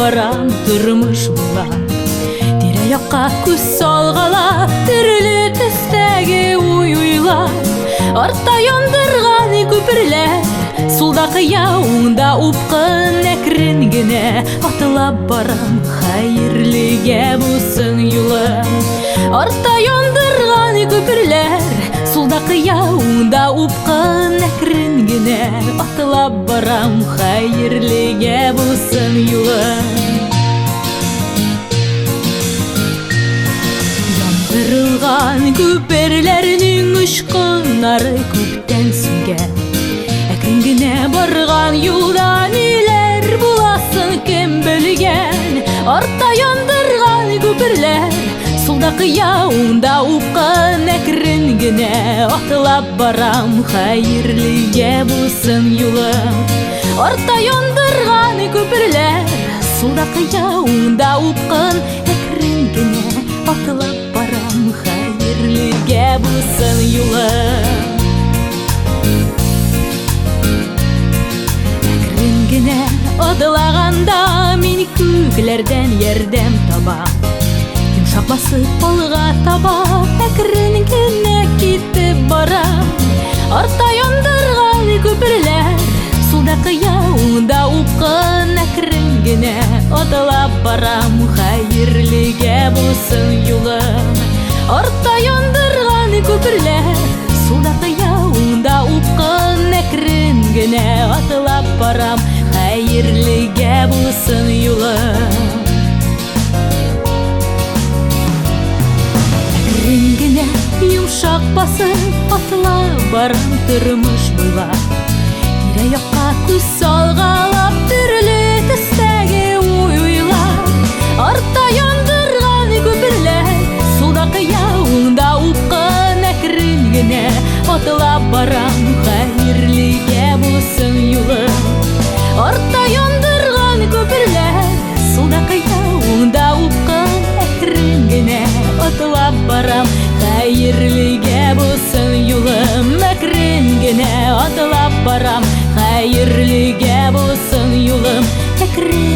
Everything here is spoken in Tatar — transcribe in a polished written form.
барам тормыш буйлап. Тирә-якка күз салгалап, төрле төстәге уй уйлап. Артта яндырган күперләр, сулда кыя, уңда упкын, әкрен генә атлап барам, хәерлегә булсын юлым. Артта яндырган күперләр, сулда кыя, уңда упкын, әкрен генә атлап барам, хәерлегә булсын юлым. Яндырылган күперләрнең очкыннары күптән сүнгән. Әкрен генә барган юлда ниләр буласын кем белгән? Артта яндырган күперләр, сулда кыя, уңда упкын, әкрен генә атлап барам, хәерлегә булсын юлым. Артта яндырган күперләр, сулда кыя, уңда упкын, әкрен генә атлап барам, хәерлегә булсын юлым. Әкрен генә атлаганда мин күкләрдән ярдәм табам. Йомшак басып алга таба, әкрен генә китеп барам. Артта яндырган күперләр, сулда кыя, уңда упкын, әкрен генә атлап барам, хәерлегә булсын юлым. Артта яндырган күперләр, сулда кыя, уңда упкын, әкрен генә атлап барам, хәерлегә булсын юлым. Әкрен генә йомшак басып атлап барам тормыш буйлап. Тирә-якка күз салгалап, төрле төстәге уй уйлап. Артта яндырган күперләр, сулда кыя, уңда упкын, әкрен генә атлап барам, хәерлегә булсын юлым. Артта яндырган күперләр, сулда кыя, уңда упкын, әкрен генә атлап барам, хәерлегә булсын юлым. Әкрен генә атлап барам, хәерлегә булсын юлым. Әкрен